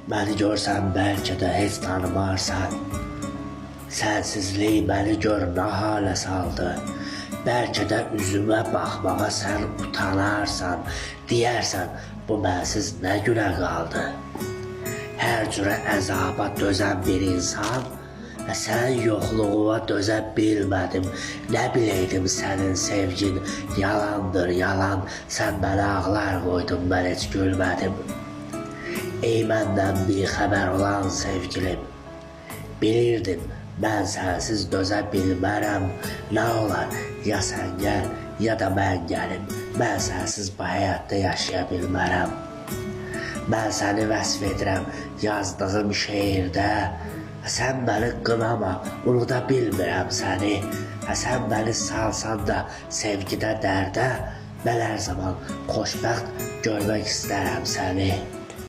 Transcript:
Məni görsən bəlkə də heç tanımarsan. Sənsizlik məni gör nə halə saldı. Bəlkə də üzümə baxmağa sən utanarsan. Deyərsən, bu mənsiz nə günə qaldı. Hər cürə əzaba dözən bir insan, və sənin yoxluğuna dözə bilmədim. Nə biləydim sənin sevgin yalandır, yalan. Sən mənə ağlar qoydun, mən heç gülmədim. Ey məndən bir xəbər olan sevgilim, bilirdim mən sənsiz dözə bilmərəm. Nə olar, ya sən gəl, ya da mən gəlim. Mən sənsiz bu həyatda yaşaya bilmərəm. Mən səni vəsf edirəm yazdığım şeirdə. Sən məni qınama, unuda bilmirəm səni. Sən məni salsan da sevgidə dərdə, mən hər zaman xoşbəxt görmək istərəm səni.